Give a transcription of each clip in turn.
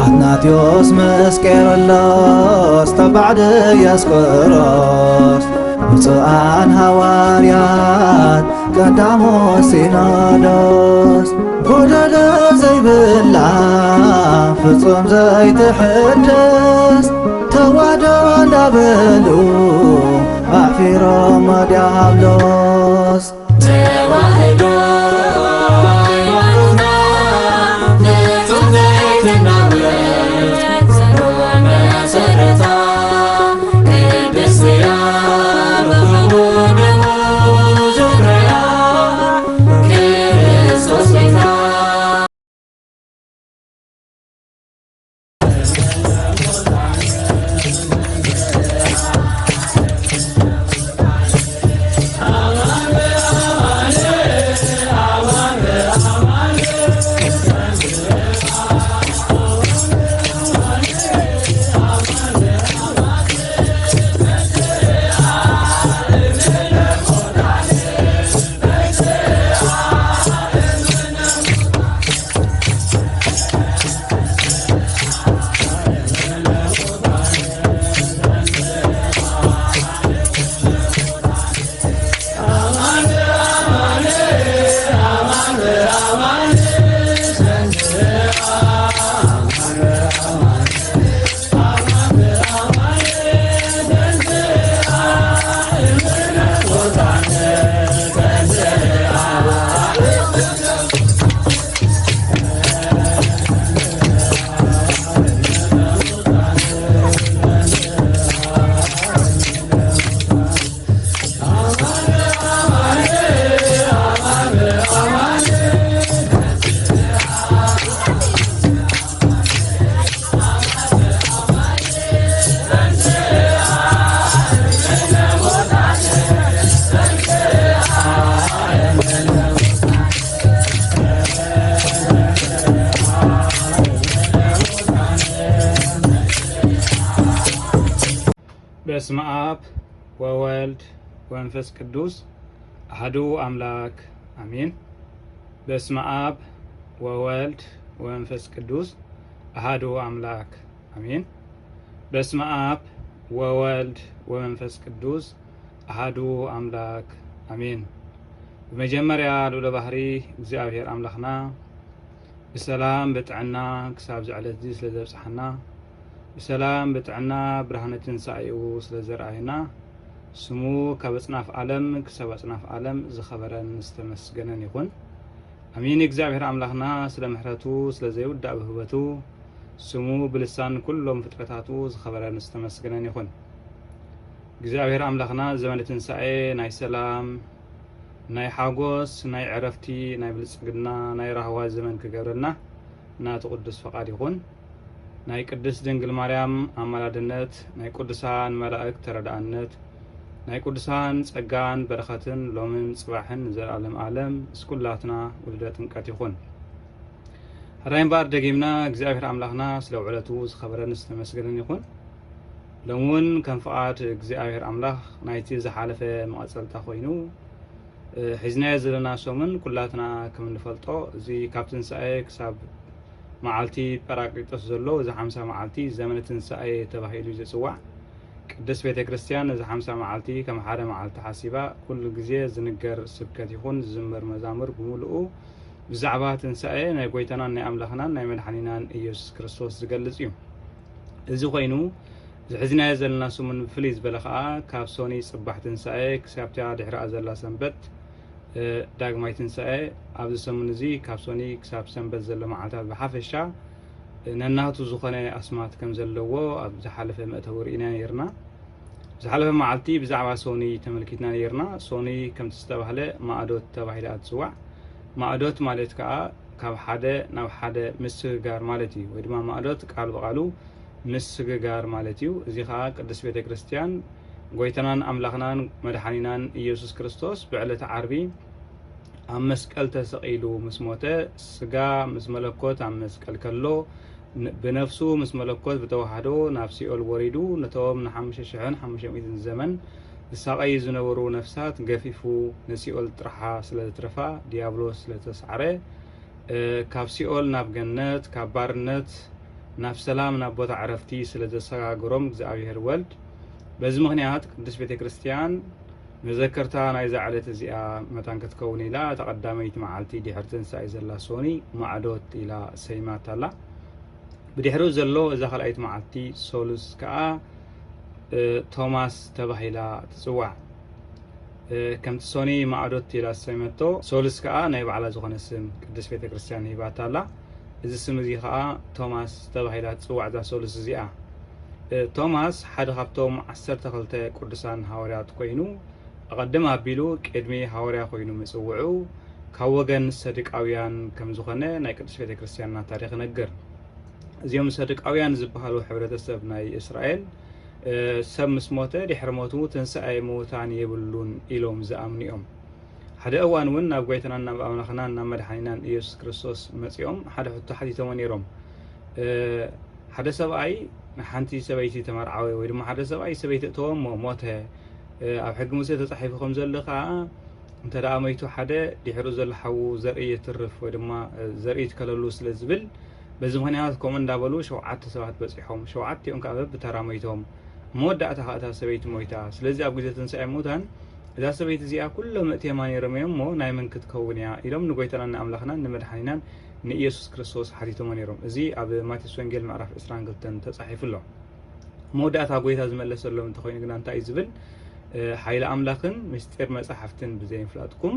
ኣትናቴዎስ ምስ ቄርሎስ ተባዕ ድያስቆሮስ፣ ብፁዓን ሃዋርያት ቀዳሞ ሲኖዶስ፣ ጎደሎ ዘይብላ ፍጹም ዘይትሕደስ ተዋህዶ እንዳበሉ ኣዕፊሮም ዲያብሎስ። ተዋህዶ ሃይማኖትና ፍጹም ዘይትናወጽ ጽኑዕ መሰረታ፣ ቅድስቲ እያ ብኽቡር ደሙ ዙርያ ክርስቶስ ቤታ። በስመ አብ ወወልድ ወመንፈስ ቅዱስ አሐዱ አምላክ አሜን። በስመ አብ ወወልድ ወመንፈስ ቅዱስ አሐዱ አምላክ አሜን። በስመ አብ ወወልድ ወመንፈስ ቅዱስ አሐዱ አምላክ አሜን። ብመጀመርያ ልዑለ ባህሪ እግዚኣብሔር ኣምላኽና ብሰላም ብጥዕና ክሳብ እዚ ዕለት እዚ ስለ ዘብጽሓና፣ ብሰላም ብጥዕና ብርሃነ ትንሳኤኡ ስለ ዘርኣየና፣ ስሙ ካብ ኣጽናፍ ዓለም ክሳብ ኣጽናፍ ዓለም ዝኸበረን ዝተመስገነን ይኹን። ኣሜን። እግዚኣብሔር ኣምላኽና ስለ ምሕረቱ፣ ስለ ዘይውዳእ ውህበቱ፣ ስሙ ብልሳን ኩሎም ፍጥረታቱ ዝኸበረን ዝተመስገነን ይኹን። እግዚኣብሔር ኣምላኽና ዘመነ ትንሳኤ ናይ ሰላም፣ ናይ ሓጎስ፣ ናይ ዕረፍቲ፣ ናይ ብልጽግና፣ ናይ ራህዋ ዘመን ክገብረልና ናቱ ቅዱስ ፈቓድ ይኹን። ናይ ቅድስት ድንግል ማርያም ኣማላድነት፣ ናይ ቅዱሳን መላእክት ተረዳእነት፣ ናይ ቅዱሳን ጸጋን በረኸትን ሎምን ጽባሕን ንዘለኣለም ዓለም ምስ ኩላትና ውሉደ ጥምቀት ይኹን። ሕራይ እምበኣር ደጊምና እግዚኣብሔር ኣምላኽና ስለ ውዕለቱ ዝኸበረን ዝተመስገነን ይኹን። ሎሚ እውን ከም ፍቓድ እግዚኣብሔር ኣምላኽ ናይቲ ዝሓለፈ መቐጸልታ ኮይኑ፣ እ፣ ሒዝናዮ ዘለና ሰሙን ኩላትና ከም እንፈልጦ፣ እዚ ካብ ትንሳኤ ክሳብ መዓልቲ ጳራቅሊጦስ ዘሎ እዚ ሓምሳ መዓልቲ ዘመነ ትንሳኤ ተባሂሉ እዩ ዝጽዋዕ። ቅድስት ቤተ ክርስቲያን ነዚ ሓምሳ መዓልቲ ከም ሓደ መዓልቲ ሓሲባ፣ ኩሉ ግዜ ዝንገር ስብከት ይኹን ዝዝመር መዛሙር ብምሉኡ ብዛዕባ ትንሳኤ ናይ ጐይታናን ናይ ኣምላኽናን ናይ መድሓኒናን ኢየሱስ ክርስቶስ ዝገልጽ እዩ። እዚ ኾይኑ፣ እዚ ሒዝናዮ ዘለና ሰሙን ብፍልይ ዝበለ ኸኣ ካብ ሶኒ ጽባሕ ትንሳኤ ክሳብታ ድሕሪኣ ዘላ ሰንበት፣ እ፣ ዳግማይ ትንሳኤ፣ ኣብዚ ሰሙን እዚ ካብ ሶኒ ክሳብ ሰንበት ዘሎ መዓልታት ብሓፈሻ፣ እ፣ ነናቱ ዝኾነ ኣስማት ከም ዘለዎ ኣብ ዝሓለፈ መእተዊ ርኢና ነይርና። ዝሓለፈ መዓልቲ ብዛዕባ ሶኒ ተመልኪትና ነይርና። ሶኒ ከምቲ ዝተባህለ ማእዶት ተባሂላ እያ ትጽዋዕ። ማእዶት ማለት ከኣ ካብ ሓደ ናብ ሓደ ምስግጋር ማለት እዩ፣ ወይ ድማ ማእዶት ቃል ብቓሉ ምስግጋር ማለት እዩ። እዚ ኸኣ ቅድስት ቤተ ክርስቲያን ጐይታናን ኣምላኽናን መድሓኒናን ኢየሱስ ክርስቶስ ብዕለተ ዓርቢ ኣብ መስቀል ተሰቒሉ ምስ ሞተ፣ ስጋ ምስ መለኮት ኣብ መስቀል ከሎ፣ ን-፣ ብነፍሱ ምስ መለኮት ብተዋህዶ ናብ ሲኦል ወሪዱ፣ ነቶም ንሓሙሽተ ሽሕን ሓሙሽተ ሚእትን ዘመን ዝሳቐዩ ዝነበሩ ነፍሳት ገፊፉ ንሲኦል ጥርሓ ስለ ዘትረፋ፣ ዲያብሎስ ስለ ዝተሳዕረ፣ እ፣ ካብ ሲኦል ናብ ገነት፣ ካብ ባርነት ናብ ሰላም ናብ ቦታ ዕረፍቲ ስለ ዘሰጋገሮም እግዚኣብሔር ወልድ፣ በዚ ምኽንያት ቅድስት ቤተ ክርስቲያን መዘከርታ ናይዛ ዕለት እዚኣ መታን ክትከውን ኢላ እታ ቀዳመይቲ መዓልቲ ድሕሪ ትንሳኤ ዘላ ሶኒ ማዕዶት ኢላ ሰይማታ ኣላ። ብድሕሪኡ ዘሎ እዛ ካልኣይቲ መዓልቲ ሶሉስ ከኣ እ፣ ቶማስ ተባሂላ ትጽዋዕ። እ፣ ከምቲ ሶኒ ማዕዶት ኢላ ዝሰመቶ ሶሉስ ከኣ ናይ ባዕላ ዝኾነ ስም ቅድስት ቤተ ክርስቲያን ሂባታ ኣላ። እዚ ስም እዚ ከኣ ቶማስ ተባሂላ ትጽዋዕ እዛ ሶሉስ እዚኣ። እ፣ ቶማስ ሓደ ካብቶም ዓሰርተ ክልተ ቅዱሳን ሃዋርያት ኮይኑ፣ ኣቐድም ኣቢሉ ቅድሚ ሃዋርያ ኮይኑ ምጽውዑ ካብ ወገን ሰዱቃውያን ከም ዝኾነ ናይ ቅድስት ቤተ ክርስቲያንና ታሪኽ ይነግር። እዚኦም ሰዱቃውያን ዝበሃሉ ሕብረተሰብ ናይ እስራኤል፣ እ፣ ሰብ ምስ ሞተ ድሕሪ ሞቱ ትንሳኤ ምዉታን የብሉን ኢሎም ዝኣምኑ እዮም። ሓደ እዋን እውን ናብ ጎይታናን ናብ ኣምላኽናን ናብ መድሓኒናን ኢየሱስ ክርስቶስ መጺኦም ሓደ ሕቶ ሓቲቶሞ ነይሮም። እ፣ ሓደ ሰብኣይ ንሓንቲ ሰበይቲ ተመርዓወ ወይ ድማ ሓደ ሰብኣይ ሰበይቲ እተወ እሞ ሞተ። እ፣ ኣብ ሕጊ ሙሴ ተጻሒፉ ከም ዘሎ ከኣ እንተ ደኣ መይቱ ሓደ ድሕሩ ዘሎ ሓዉ ዘርኢ የትርፍ ወይ ድማ፣ እ፣ ዘርኢ ይትከለሉ ስለ ዝብል በዚ ምኽንያት ከምኡ እንዳበሉ ሸውዓተ ሰባት በጺሖም። ሸውዓቲኦም ከኣ በብተራ ሞይቶም። ኣብ መወዳእታ ከኣ እታ ሰበይቲ ሞይታ። ስለዚ ኣብ ግዜ ትንሳኤ ምዉታን እዛ ሰበይቲ እዚኣ ኩሎም እትየማ ነይሮም እዮም እሞ ናይ መን ክትከውን እያ? ኢሎም ንጎይታናን ንኣምላኽናን ንመድሓኒናን ንኢየሱስ ክርስቶስ ሓቲቶሞ ነይሮም። እዚ ኣብ ማቴዎስ ወንጌል ምዕራፍ ዕስራን ክልተን ተጻሒፉ ኣሎ። መወዳእታ ጎይታ ዝመለሰሎም እንተኾይኑ ግና እንታይ እዩ ዝብል? እ፣ ሓይሊ ኣምላኽን ምስጢር መጻሕፍትን ብዘይምፍላጥኩም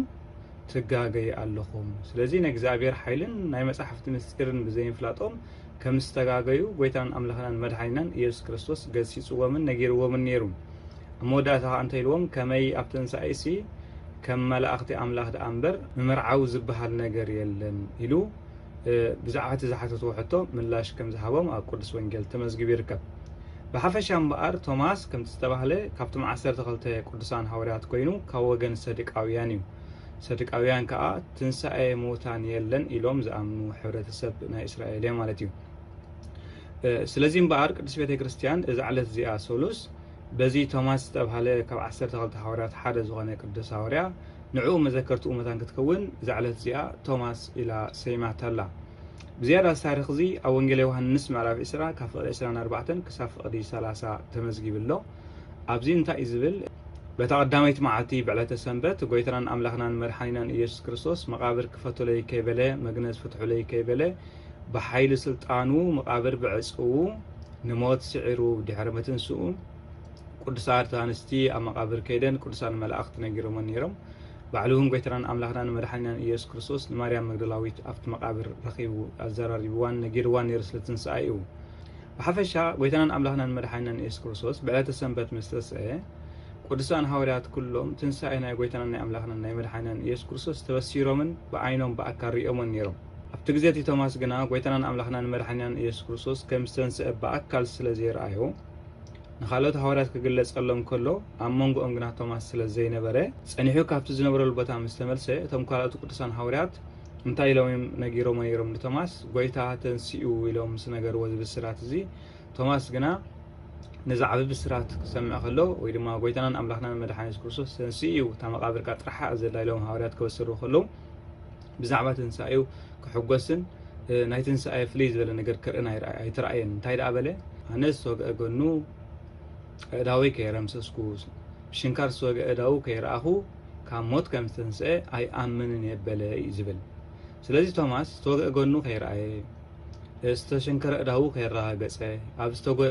ትጋገዩ ኣለኹም። ስለዚ ናይ እግዚኣብሔር ሓይልን ናይ መጻሕፍቲ ምስጢርን ብዘይምፍላጦም ከም ዝተጋገዩ ጎይታን ኣምላኽናን መድሓኒናን ኢየሱስ ክርስቶስ ገሲጽዎምን ነጊርዎምን ነይሩ። ኣብ መወዳእታ ኸኣ እንታይ ኢልዎም? ከመይ ኣብ ትንሳኤሲ ከም መላእኽቲ ኣምላኽ ደኣ እምበር ምምርዓው ዝበሃል ነገር የለን ኢሉ፣ እ፣ ብዛዕባ እቲ ዝሓተትዎ ሕቶ ምላሽ ከም ዝሃቦም ኣብ ቅዱስ ወንጌል ተመዝጊቡ ይርከብ። ብሓፈሻ እምበኣር ቶማስ ከምቲ ዝተባህለ ካብቶም ዓሰርተ ክልተ ቅዱሳን ሃዋርያት ኮይኑ ካብ ወገን ሰዱቃውያን እዩ። ሰዱቃውያን ከኣ ትንሳኤ ምዉታን የለን ኢሎም ዝኣምኑ ሕብረተሰብ ናይ እስራኤል እዮም ማለት እዩ። እ፣ ስለዚ እምበኣር ቅድስት ቤተ ክርስቲያን እዛ ዕለት እዚኣ ሶሉስ በዚ ቶማስ ዝተባህለ ካብ ዓሰርተ ክልተ ሃዋርያት ሓደ ዝኾነ ቅዱስ ሃዋርያ ንዕኡ መዘከርትኡ መታን ክትከውን እዛ ዕለት እዚኣ ቶማስ ኢላ ሰይማታ ኣላ። ብዝያዳ እዚ ታሪኽ እዚ ኣብ ወንጌል ዮሃንስ ምዕራፍ ዕስራ ካብ ፍቕዲ ዕስራን ኣርባዕተን ክሳብ ፍቕዲ ሰላሳ ተመዝጊቡ ኣሎ። ኣብዚ እንታይ እዩ ዝብል? በታ ቀዳመይቲ መዓልቲ ብዕለተ ሰንበት ጎይታናን ኣምላኽናን መድሓኒናን ኢየሱስ ክርስቶስ መቓብር ክፈቱለይ ከይበለ፣ መግነዝ ፍትሑለይ ከይበለ፣ ብሓይሊ ስልጣኑ መቓብር ብዕጽዉ ንሞት ስዒሩ ድሕሪ ምትንስኡ፣ ቅዱሳት ኣንስቲ ኣብ መቓብር ከይደን ቅዱሳን መላእኽቲ ነጊሮመን ነይሮም። ባዕሉ እውን ጎይታናን ኣምላኽናን መድሓኒናን ኢየሱስ ክርስቶስ ንማርያም መግደላዊት ኣብቲ መቓብር ረኺቡ ኣዘራሪብዋን ነጊርዋን ነይሩ ስለ ትንሳኤኡ። ብሓፈሻ ጎይታናን ኣምላኽናን መድሓኒናን ኢየሱስ ክርስቶስ ብዕለተ ሰንበት ምስ ተስአ፣ ቅዱሳን ሃዋርያት ኩሎም ትንሳኤ ናይ ጎይታናን ናይ ኣምላኽናን ናይ መድሓኒናን ኢየሱስ ክርስቶስ ተበሲሮምን ብዓይኖም ብኣካል ርእዮምን ነይሮም። ኣብቲ ግዜ እቲ ቶማስ ግና ጎይታናን ኣምላኽናን መድሓኒናን ኢየሱስ ክርስቶስ ከም ዝተንስአ ብኣካል ስለ ዘይረኣዮ፣ ንኻልኦት ሃዋርያት ክግለጸሎም ከሎ፣ ኣብ መንጎኦም ግና ቶማስ ስለ ዘይነበረ፣ ጸኒሑ ካብቲ ዝነበረሉ ቦታ ምስ ተመልሰ፣ እቶም ካልኦት ቅዱሳን ሃዋርያት እንታይ ኢሎም እዮም ነጊሮሞ ነይሮም ንቶማስ? "ጎይታ ተንሲኡ" ኢሎም ምስ ነገርዎ፣ እዚ ብስራት እዚ፣ ቶማስ ግና ነዚ ዓቢ ብስራት ክሰምዕ ከሎ፣ ወይ ድማ "ጎይታናን ኣምላኽናን መድሓኒ የሱስ ክርስቶስ ተንሲኡ እዩ፣ እታ መቓብር ከኣ ጥራሕ እያ ዘላ" ኢሎም ሃዋርያት ክበስርዎ ከለዉ፣ ብዛዕባ ትንሳኤኡ ክሕጎስን፣ እ፣ ናይ ትንሳኤ ፍልይ ዝበለ ነገር ክርእን ኣይረኣ-፣ ኣይተራእየን። እንታይ ደኣ በለ? "ኣነ ዝተወግአ ጎኑ ኣእዳወይ ከየረምሰስኩ፣ ብሽንካር ዝተወግአ ኣእዳዉ ከይረኣኹ፣ ካብ ሞት ከም ዝተንስአ ኣይኣምንን እየ" በለ እዩ ዝብል። ስለዚ ቶማስ ዝተወግአ ጎኑ ከይረኣየ፣ ዝተሸንከረ ኣእዳዉ ከየረጋገጸ፣ ኣብ ዝተጎ-፣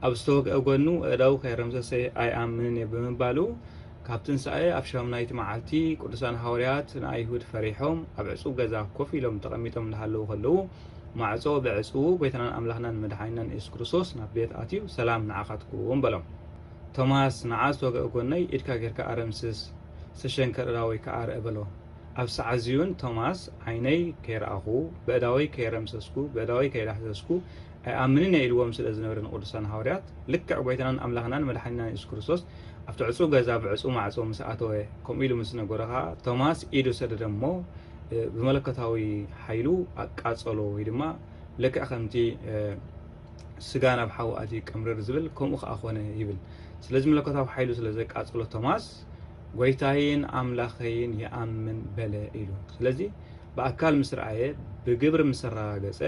ኣብ ዝተወግአ ጎኑ ኣእዳዉ ከየረምሰሰ ኣይኣምንን እየ ብምባሉ፣ ካብ ትንሳኤ ኣብ ሻምናይቲ መዓልቲ ቅዱሳን ሃዋርያት ንኣይሁድ ፈሪሖም ኣብ ዕጹው ገዛ ኮፍ ኢሎም ተቐሚጦም እንዳሃለዉ ከለዉ፣ ማዕጾ ብዕጹዉ ጎይታናን ኣምላኽናን መድሓኒናን የሱስ ክርስቶስ ናብ ቤት ኣትዩ፣ "ሰላም ንዓኻትኩም" በሎም። ቶማስ፣ "ንዓ ዝተወግአ ጎነይ ኢድካ ጌርካ ኣረምስስ፣ ዝተሸንከረ ኣእዳወይ ከኣ ርእ" በሎ። ኣብ ሰዓት እዚውን ቶማስ፣ "ዓይነይ ከይረኣኹ፣ በእዳወይ ከይረምሰስኩ፣ በእዳወይ ከይዳህሰስኩ፣ ኣይኣምንን እየ" ኢልዎም ስለ ዝነበረ ንቅዱሳን ሃዋርያት፣ ልክዕ ጎይታናን ኣምላኽናን መድሓኒናን የሱስ ክርስቶስ ኣብቲ ዕጹው ገዛ ብዕጹው ማዕጾ ምስ ኣተወ፣ ከምኡ ኢሉ ምስ ነገሮ ኸኣ፣ ቶማስ ኢዱ ሰደደ እሞ፣ እ፣ ብመለኮታዊ ሓይሉ ኣቃጸሎ፣ ወይ ድማ ልክዕ ከምቲ፣ እ፣ ስጋ ናብ ሓዊ ኣትዩ ቅምርር ዝብል፣ ከምኡ ኸኣ ኾነ ይብል። ስለዚ መለኮታዊ ሓይሉ ስለ ዘቃጸሎ ቶማስ፣ "ጎይታይን ኣምላኸይን ይኣምን" በለ ኢሉ። ስለዚ ብኣካል ምስ ረኣየ፣ ብግብሪ ምስ ኣረጋገጸ፣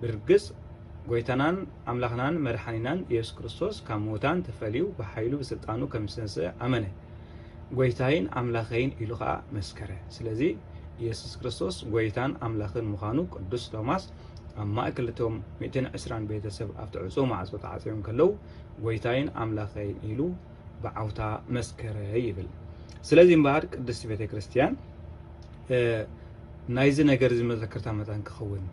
ብርግጽ ጎይታናን ኣምላኽናን መድሓኒናን ኢየሱስ ክርስቶስ ካብ ምዉታን ተፈልዩ ብሓይሉ ብስልጣኑ ከም ዝተንስአ ኣመነ። ጎይታይን ኣምላኸይን ኢሉ ኸኣ መስከረ። ስለዚ ኢየሱስ ክርስቶስ ጎይታን ኣምላኽን ምዃኑ ቅዱስ ቶማስ ኣብ ማእከል እቶም ሚእትን ዕስራን ቤተሰብ ኣብቲ ዕጹው ማዕጾ ተዓጽዮም ከለዉ ጎይታይን ኣምላኸይን ኢሉ ብዓውታ መስከረ ይብል። ስለዚ እምበኣር ቅድስቲ ቤተ ክርስቲያን ናይዚ ነገር እዚ መዘክርታ መታን ክኸውን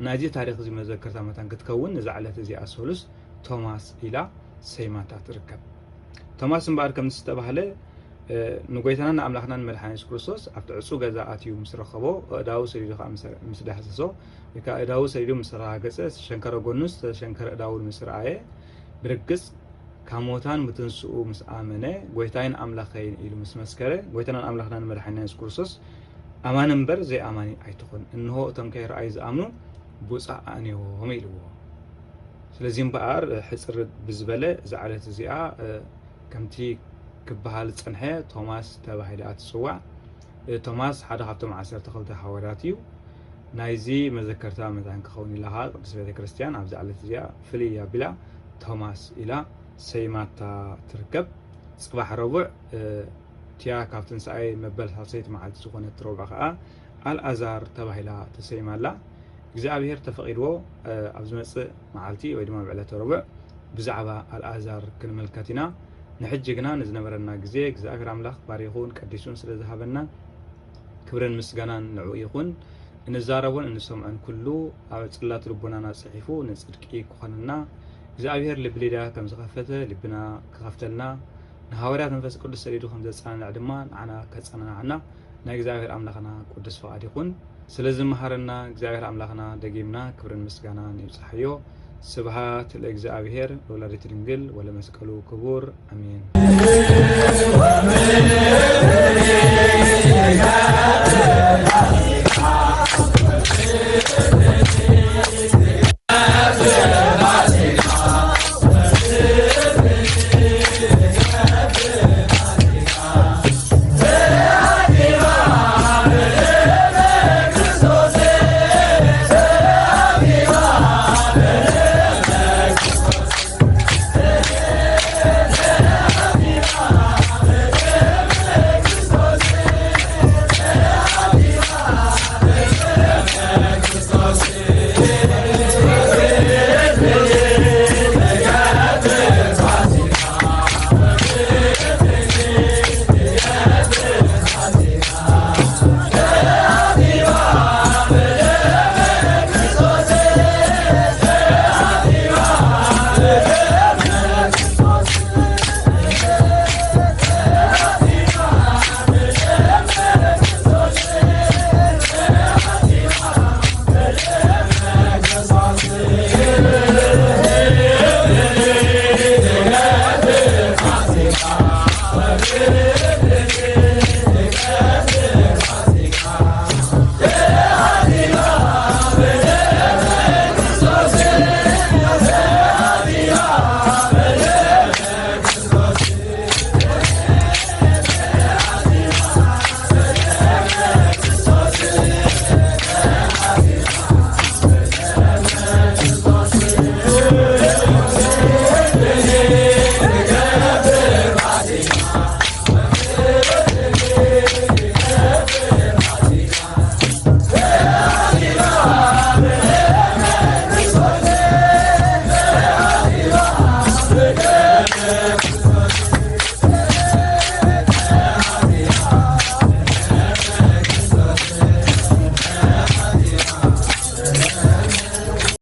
ናይዚ ታሪኽ እዚ መዘክርታ መታን ክትከውን ነዛ ዕለት እዚኣ ሰሉስ ቶማስ ኢላ ሰይማታ ትርከብ። ቶማስ እምበኣር ከምዚ ዝተባህለ ንጎይታናን ንኣምላኽናን መድሓኒ የሱስ ክርስቶስ ኣብቲ ዕጹ ገዛ ኣትዩ ምስ ረኸቦ፣ ኣእዳዉ ሰዲዱ ከኣ ምስ ዳህሰሶ፣ ወይ ከኣ ኣእዳዉ ሰዲዱ ምስ ኣረጋገጸ፣ ዝተሸንከረ ጎኑን ዝተሸንከረ ኣእዳዉን ምስ ረኣየ፣ ብርግጽ ካብ ሙታን ምትንስኡ ምስ ኣመነ፣ ጎይታይን ኣምላኸይን ኢሉ ምስ መስከረ፣ ጎይታናን ኣምላኽናን መድሓኒና የሱስ ክርስቶስ ኣማኒ እምበር ዘይኣማኒ ኣይትኹን፣ እንሆ እቶም ከይረኣዩ ዝኣምኑ ብፁዓን እዮም ኢልዎ። ስለዚ እምበኣር ሕፅር ብዝበለ እዛ ዕለት እዚኣ ከምቲ ክበሃል ዝፀንሐ ቶማስ ተባሂላ ትፅዋዕ። ቶማስ ሓደ ካብቶም ዓሰርተ ክልተ ሃዋርያት እዩ። ናይዚ መዘከርታ መታን ክኸውን ኢላ ከዓ ቅድስት ቤተ ክርስቲያን ኣብዛ ዕለት እዚኣ ፍልይ ኣቢላ ቶማስ ኢላ ሰይማታ ትርከብ። ፅባሕ ረቡዕ እቲኣ ካብ ትንሳኤ መበል ሳልሰይቲ መዓልቲ ዝኾነት ረቡዕ ከዓ ኣልኣዛር ተባሂላ ተሰይማ ኣላ። እግዚኣብሔር ተፈቒድዎ ኣብ ዝመጽእ መዓልቲ ወይ ድማ ኣብ ዕለተ ረቡዕ ብዛዕባ ኣልኣዛር ክንምልከት ኢና። ንሕጂ ግና ንዝነበረና ግዜ እግዚኣብሔር ኣምላኽ ባሪኹን ቀዲሱን ስለ ዝሃበና ክብርን ምስጋናን ንዕኡ ይኹን። እንዛረቦን እንሰምዖን ኩሉ ኣብ ጽላት ልቦናና ጽሒፉ ንጽድቂ ክኾነና እግዚኣብሔር ልቢ ሊድያ ከም ዝኸፈተ ልብና ክኸፍተልና ንሃዋርያት መንፈስ ቅዱስ ሰዲዱ ከም ዘጸናንዕ ድማ ንዓና ከጸናንዓና ናይ እግዚኣብሔር ኣምላኽና ቅዱስ ፍቓድ ይኹን። ስለ ዝመሃረና እግዚኣብሔር ኣምላኽና ደጊምና ክብርን ምስጋናን ይብጻሕዮ። ስብሃት ለእግዚኣብሔር ወላዲት ድንግል ወለመስቀሉ ክቡር ኣሜን።